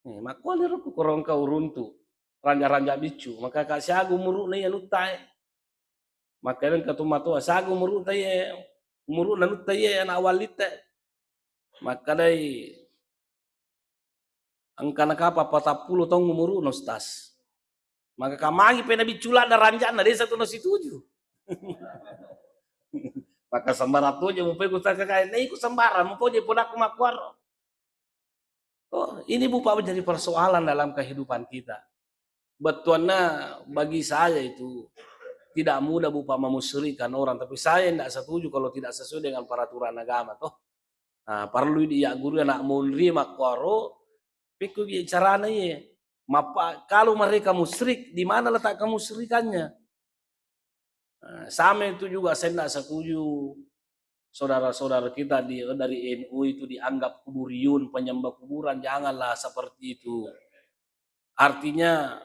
Eh, makkuali ro ku korongka uruntu ranja-ranja biccu, maka ka siaga umuru'na iya nutta e. Makkedai engka tu matoa, "Siaga umuru'ta iye, umuru'na nutta iye anak wallitta?" Makkedai, "Engka nakapa patappulo taung umuru'na, Ustaz." Maka ka magi pena biccu ladda ranjanna, desa tu nasituju. Maka sembarang toje mupai ku takakae, na iku sembarang mupoje pudakku makkuaro. Oh, ini, Bu, Pak, menjadi persoalan dalam kehidupan kita. Bettuanna bagi saya itu tidak mudah, Bu, Pak, memusyrikkan orang, tapi saya tidak setuju kalau tidak sesuai dengan peraturan agama, toh. Nah, perlu diagguru anak monri makkuaro, pikku carana iye. Mapa-, kalau mereka musyrik, di mana letak kemusyrikannya? Nah, sama itu juga saya tidak setuju saudara-saudara kita di, dari N U itu dianggap kuburiyun, penyembah kuburan, janganlah seperti itu. Artinya,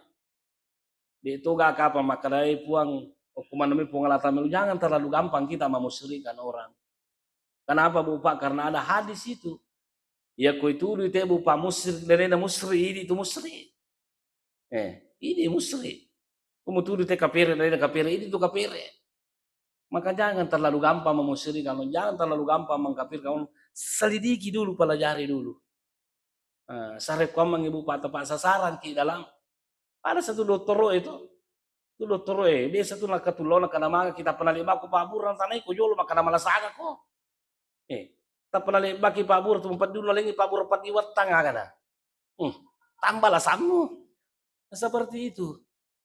de' toga kapang makkedai Puang, okko maneng Puang Allah Ta'ala, jangan terlalu gampang kita memusyrikkan orang. Kenapa, Bu, Pak? Karena ada hadis itu. Ya, ko itu di te, Bu, Pak, musyrik, dan ada musyrik, ini itu musyrik. Eh, ini musyrik. Ko mutudu te kapere, dan ada kapere, ini itu kapere. Maka jangan terlalu gampang memusyrikkan, jangan terlalu gampang mengkafirkan. Selidiki dulu, pelajari dulu. Eh, sarekkuammengngi, Bu, Pak, tepat sasaran ki dalam. Ada satu dottoro itu, itu dottoro, eh, biasa tu nakatullo, nakana manga kita pernah lebaku paburang tanai ko jolo, makana malasagako. Eh, tak pernah lebaki paburang tu, empat dulu lengi paburang empat di wettang, agana. Hmm, tambah lasammu. Seperti itu.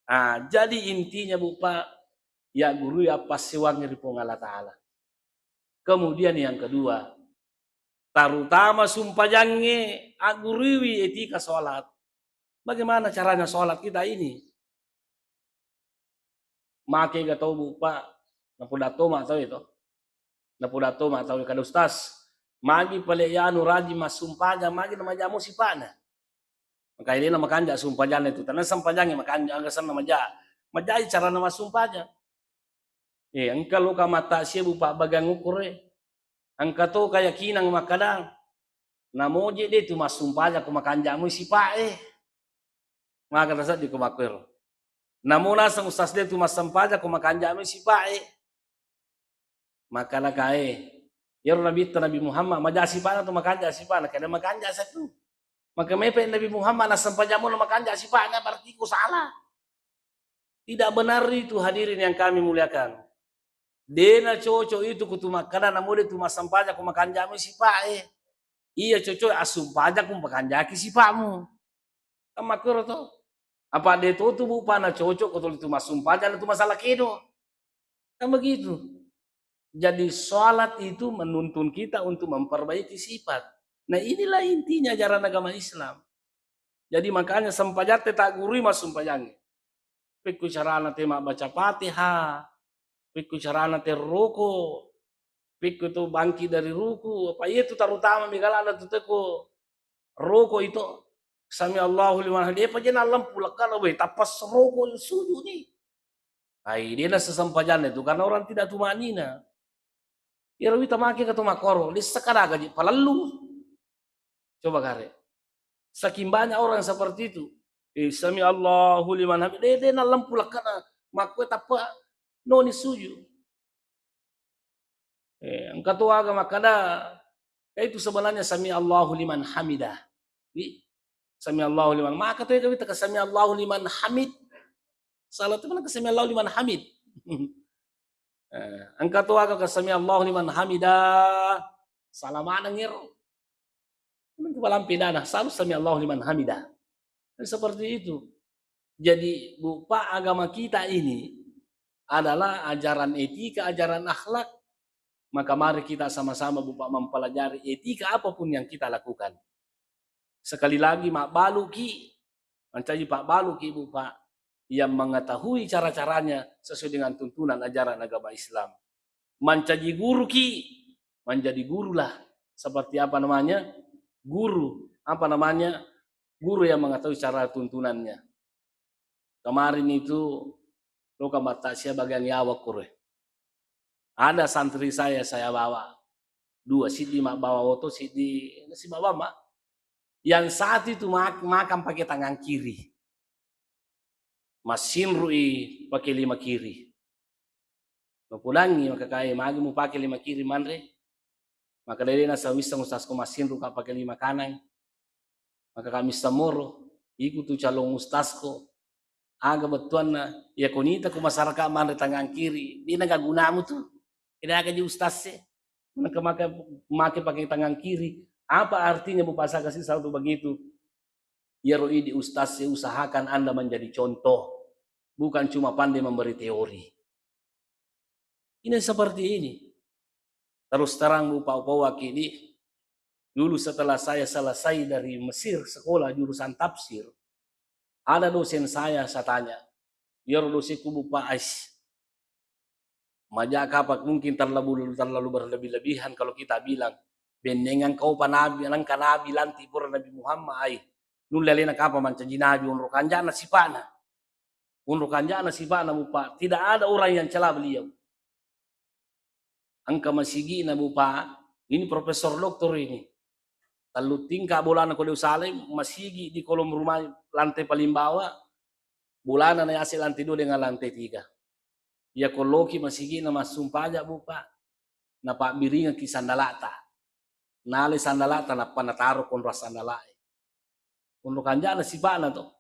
Ah, jadi intinya, Bu, Pak, ya guru ya passiwangi ri Puang Allah Ta'ala. Kemudian yang kedua, terutama sumpajangnge agguruiwi etika sholat. Bagaimana caranya sholat kita ini? Make ga tau, Bu, Pak, napoda toma tau itu. Napoda toma tau kada, Ustaz. Magi pale yanu rajin massumpajang, magi namajamu sipana. Maka ini namakanja sumpajanna itu. Tanah sempajangnge makanja, aga senna maja. Majai carana massumpajang. Eh, engka loka mattasia, Bu, Pak, bagang ukure. Engka to keyakinan makkada, namoje de tu massumpajang ko makanjamui sipa'e. Maka taseddi ko makkuero. Namo naseng ustaz de tu massumpajang ko makanjamui sipa'e. Maka nakae, iyaro nabitta Nabi Muhammad, maja sipa'na tu makanja sipa'na, kada makanja satu. Maka mepe Nabi Muhammad nassempajammu makanja sipa'na, berarti ko salah. Tidak benar itu, hadirin yang kami muliakan. De nacocok itu kutu makkada namo de tu massampajang ko makanjamui sipa'e. Iya cocok assumpajang ko makanjaki sipa'mu. Kan makkuro to. Apa de to tu, Bu, Pak, nacocok ko tuli tu massumpajang tu masalah kedo. Kan begitu. Jadi sholat itu menuntun kita untuk memperbaiki sifat. Nah, inilah intinya ajaran agama Islam. Jadi makanya sempajatte taggurui massumpajangnge. Pekko carana te mabbaca Fatihah, pekko carana te roko, pekko to bangkit dari ruku, apa iya tu terutama migalana tu teko roko itu, sami Allahu liman hamid, depa je nallempu lekkana, weh, tappa seroko sujud ni. Ai, de nasesempajanna itu karena orang tidak tumanina. Iyaro wita make ka to makkoro, lissa kada gaji palellung. Coba kare. Saking banyak orang seperti itu. Eh, sami Allahu liman hamid. De, de nallempu lekkana. Makkue tappa noni sujud. Eh, engka to aga makkada, eh, itu sebenarnya sami Allahu liman hamidah. Wi, sami Allahu liman. Maka to ega wita ka sami Allahu liman hamid. Salah tu mana ka sami Allahu liman hamid. Eh, engka to aga ka sami Allahu liman hamidah. Salah mana ngero. Memang kepala pedana, selalu sami Allahu liman hamidah. Dan seperti itu. Jadi, Bu, Pak, agama kita ini adalah ajaran etika, ajaran akhlak. Maka mari kita sama-sama, Bu, Pak, mempelajari etika apapun yang kita lakukan. Sekali lagi, mabbaluki, mancaji pabbaluki, Bu, Pak, yang mengetahui cara-caranya sesuai dengan tuntunan ajaran agama Islam. Mancaji guruki, menjadi gurulah seperti apa namanya? Guru, apa namanya? Guru yang mengetahui cara tuntunannya. Kemarin itu, loka mattasia bagian yawa kure. Ada santri saya, saya bawa dua, siddi mabbawa oto, siddi, si bawa, Mak. Yang satu itu mak-, makan pakai tangan kiri. Massinrui pakai lima kiri. Mapudangi maka kae, magi mupake lima kiri manre? Maka dede nasa wisseng ustazko massinru ka pake lima kanang. Maka kami samoro, iku tu calon ustazko. Aga bettuanna, iya konita ku masyarakat manre tangan kiri, dena gagunamu tu. Keda aga ji ustaz e. Maka, maka, make pakai tangan kiri. Apa artinya Bu Pak Saga sih selalu begitu? Iyaro idi ustaz e, usahakan Anda menjadi contoh. Bukan cuma pandai memberi teori. Ini seperti ini. Terus terang, Bu Pak, upawaki di, dulu setelah saya selesai dari Mesir, sekolah jurusan tafsir, ada dosen saya, saya tanya, "Iyaro dosenku, Bu Pak, ais, maja kapa mungkin terlalu, terlalu berlebih-lebihan kalau kita bilang, bennengan kau pa nabi, nangka nabi lanti pura Nabi Muhammad, ai, nulle alena kapa mancaji nabi, onro kanjana sipana." Onro kanjana sipana, Bu Pak. Tidak ada orang yang cela beliau. Engka masigi'na, Bu Pak. Ini profesor doktor ini. Tellu tingka bolana ko de usalai, masigi di kolom rumah, lantai paling bawah. Bolana na yase lantai dua dengan lantai tiga. Iya ko loki masigi'na massumpaja, Bu Pak. Napabbiringekki sandalata. Nalai sandalata nappa nataro konro sandalae. Konro kanjana sipana to.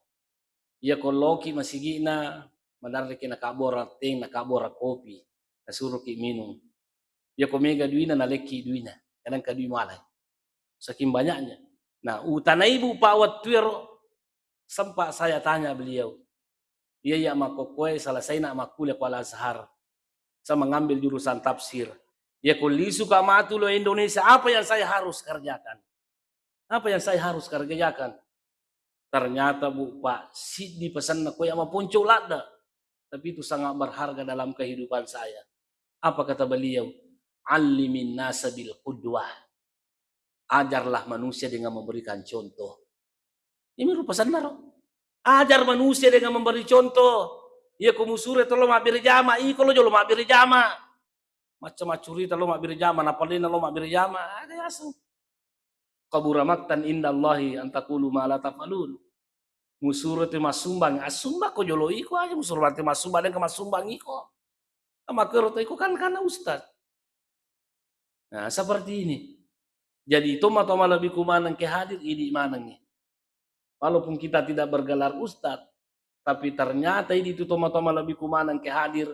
Iya ko loki masigi'na, madarreki nakabbora teng, nakabbora kopi, nasuroki minung. Iya ko mega duina, nalekki duina, kadang ka dui malai. Saking banyaknya. Nah, utanai, Bu Pak, wettu ero, sempat saya tanya beliau, iya, iya, makkokkoe selesai nak makkuliah ko Al Azhar, saya mengambil jurusan tafsir. Iya ko lisu ka matu lo Indonesia, apa yang saya harus kerjakan? Apa yang saya harus kerjakan? Ternyata, Bu Pak, siddi pesanna ko ya maponco ladda. Tapi itu sangat berharga dalam kehidupan saya. Apa kata beliau? "Allimin nasa bil qudwah." Ajarlah manusia dengan memberikan contoh. Ini rupa pesanna ro. Ajar manusia dengan memberi contoh. Iya ko musure tolo mabbere jama, iko lo jolo mabbere jama. Macca-maccurita lo mabbere jama, napalena lo mabbere jama, aga yaseng. "Kabura maktan indallahi an taqulu ma la taf'alun." Musuro tu massumbang, assumbang ko jolo iko aja, musuro mate massumbang, dan ke massumbang iko. Makkero to iko kan karena ustaz. Nah, seperti ini. Jadi, tomatoa malebbiku maneng ke hadir, idi manengngi. Walaupun kita tidak bergelar ustaz, tapi ternyata idi tu tomatoa malebbiku maneng ke hadir.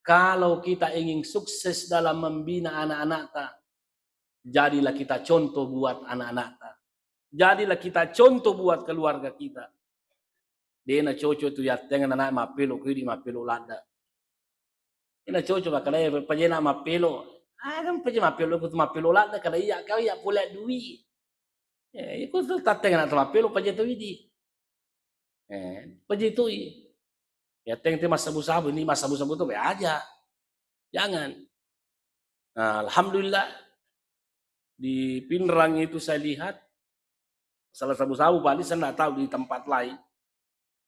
Kalau kita ingin sukses dalam membina anak-anakta, jadilah kita contoh buat anak-anakta. Jadilah kita contoh buat keluarga kita. Dena cocok tu yatteng anak mappelo ko idi mappelo ladda. Dena cocok makkeda pajena mappelo. Ah, kan paje mappelo ko tu mappelo ladda, kada iya kau iya pole dui. Eh, iko tu tatteng anak mappelo paje tu idi. Eh, paje tu i. Yatteng te massabu-sabu, ini massabu-sabu tu be aja. Jangan. Nah, alhamdulillah, di Pinrang itu saya lihat salah sabu-sabu, Pak, ini saya nggak tahu di tempat lain.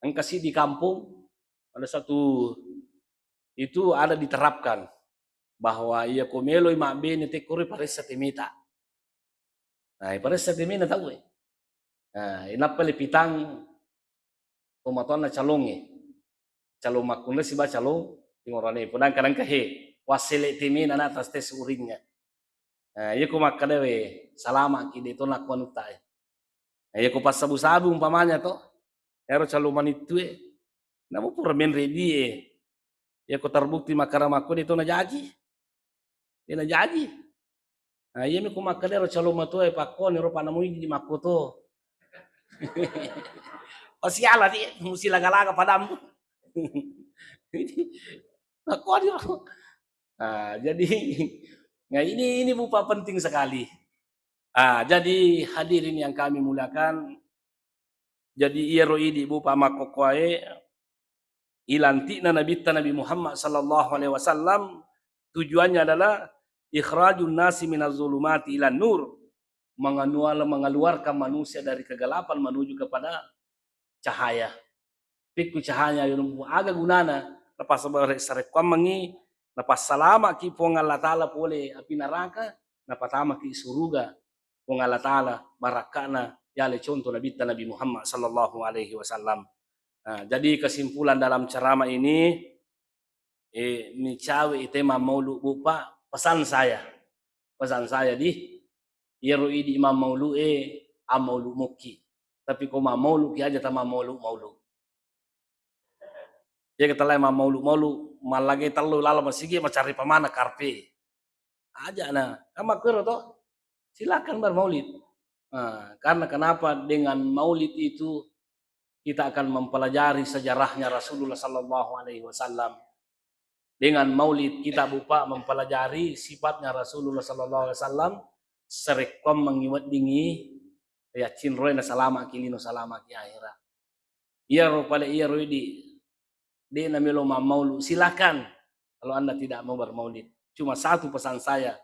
Engka sih di kampung, ada satu itu ada diterapkan bahwa iya ko meloi mabbene tekkoro paressa temeta. Nah, paressa temena tau e. Nah, inappa le pitang tomatoanna calongnge. Calong makkunrai siba calong timorane. Podang kadang ka he, wassele temena na tas tes urinnya. Nah, iya ko makkeda we, salamaki de to nakko anutta e. Nah, iya ko passabu-sabu umpamanya to, ero calong manittue, namo pura menre die. Iya ko terbukti makkeda makko de to najaji. De najaji. Nah, iyami ko makkeda ero calong matoa e pakkoni ro panamo idi makkoto. Pasiala di, musilaga-laga padammu. Makkoni ro. Nah, jadi, nah, ini, ini, Bu Pak, penting sekali. Ah, jadi hadirin yang kami muliakan, jadi iyaro idi, Bu Pak, makkokkoe ilanti'na Nabitta Nabi Muhammad sallallahu alaihi wasallam, tujuannya adalah ikhrajun nasi minaz zulumati ilan nur, menganual-, mengeluarkan manusia dari kegelapan menuju kepada cahaya. Pikku cahaya, aga gunana? Napassarekkuammengngi, napassalamaki Puang Allah Ta'ala pole api neraka, napatamaki suruga Puang Allah Ta'ala, barakka'na yale contoh Nabitta Nabi Muhammad sallallahu alaihi wasallam. Nah, jadi kesimpulan dalam ceramah ini, eh, nicawe ite mammaulu, Bu Pak, pesan saya. Pesan saya di, iyaro idi mammaulu e, ammaulu mukki. Tapi ko mammaulu ki aja ta mammaulu-maulu. Iya, ketelai mammaulu-maulu, mallagai tellu lalo masigi, macari pamana karpe. Aja' na, kan makkuro to? Silakan bermaulid. Nah, karena kenapa? Dengan maulid itu kita akan mempelajari sejarahnya Rasulullah sallallahu alaihi wasallam. Dengan maulid kita bupa mempelajari sifatnya Rasulullah sallallahu alaihi wasallam, sarekkuammengngi weddingngi yaccinroi nasalama'ki lino, salama'ki ahera. Iyaro pale iyaro idi, de' namelo mammaulu, silakan kalau Anda tidak mau bermaulid. Cuma satu pesan saya,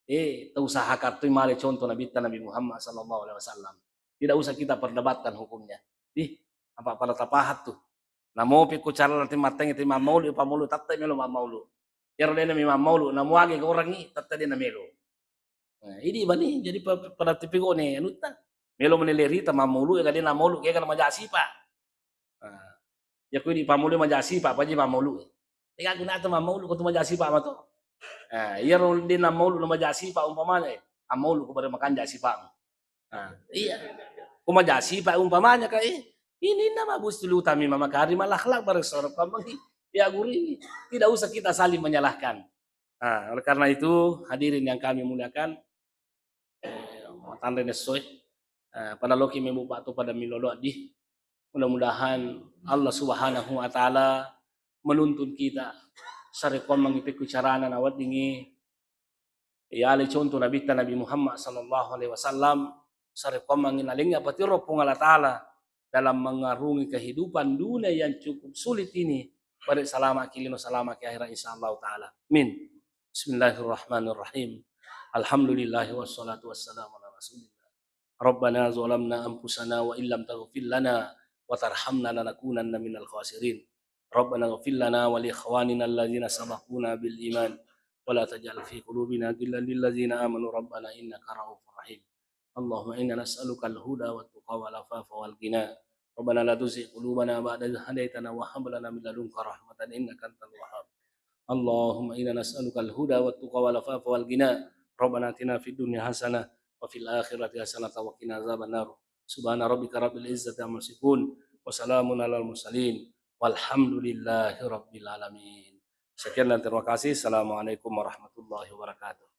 eh, tausahakan tu male contoh Nabitta Nabi Muhammad sallallahu alaihi wasallam. Tidak usah kita perdebatkan hukumnya. Ih, apa pada tapahat tu? Namo pi ku cara nanti mattengngi ti mammaulu, pammaulu, tette melo mammaulu. Iyaro de' nami mammaulu, namuage ke orangngi, tette de' namelo. Nah, idi bani jadi pa-, pada tipe gone anutta. Melo mani lerita mammaulu, ya kadena maulu, ya kana maja sipa. Nah, ya ku idi pammaulu maja sipa, apa je mammaulu. Tega gunata mammaulu ko tu maja sipa mato. Nah, iyaro de' nammaulu na maja sipa umpamanya, eh, ammaulu ko bare makanja sipa. Nah, iya. Ko maja sipa umpamanya ka, eh, ini nama bustulu tami mamakari malakhlak bare soro pammangi. Ya guru ini, tidak usah kita saling menyalahkan. Nah, oleh karena itu, hadirin yang kami muliakan, eh, matanre nessoe, eh, pada loki mebu patu pada milolo di. Mudah-mudahan Allah Subhanahu wa Ta'ala menuntun kita sarekkuammengngi pekku carana naweddingngi yale contoh Nabitta Nabi Muhammad sallallahu alaihi wasallam, sarekkuammengngi nalengngi patiro Puang Allah Ta'ala dalam mengarungi kehidupan dunia yang cukup sulit ini, bare salama'ki lino, salama'ki ahera, insyaallah ta'ala. Amin. Bismillahirrahmanirrahim. Alhamdulillah wassalatu wassalamu ala Rasulillah. Rabbana zalamna anfusana wa illam taghfir lana wa tarhamna lanakunanna minal khasirin. Rabbana ighfir lana wa li ikhwanina alladzina sabaquna bil iman wa la taj'al fi qulubina ghillan lil ladzina amanu rabbana innaka raufur rahim. Allahumma inna nas'aluka al-huda wa tuqa wal afafa wal ghina. Rabbana la tuzigh qulubana ba'da idh hadaytana wa hab lana min ladunka rahmatan innaka antal wahhab. Allahumma inna nas'aluka al-huda wa tuqa wal afafa wal ghina. Rabbana atina fid dunya hasanah wa fil akhirati hasanah wa qina adzabannar. Subhana rabbika rabbil izzati amma yasifun. Wa salamun alal mursalin. Walhamdulillahi rabbil alamin. Sekian dan terima kasih. Assalamualaikum warahmatullahi wabarakatuh.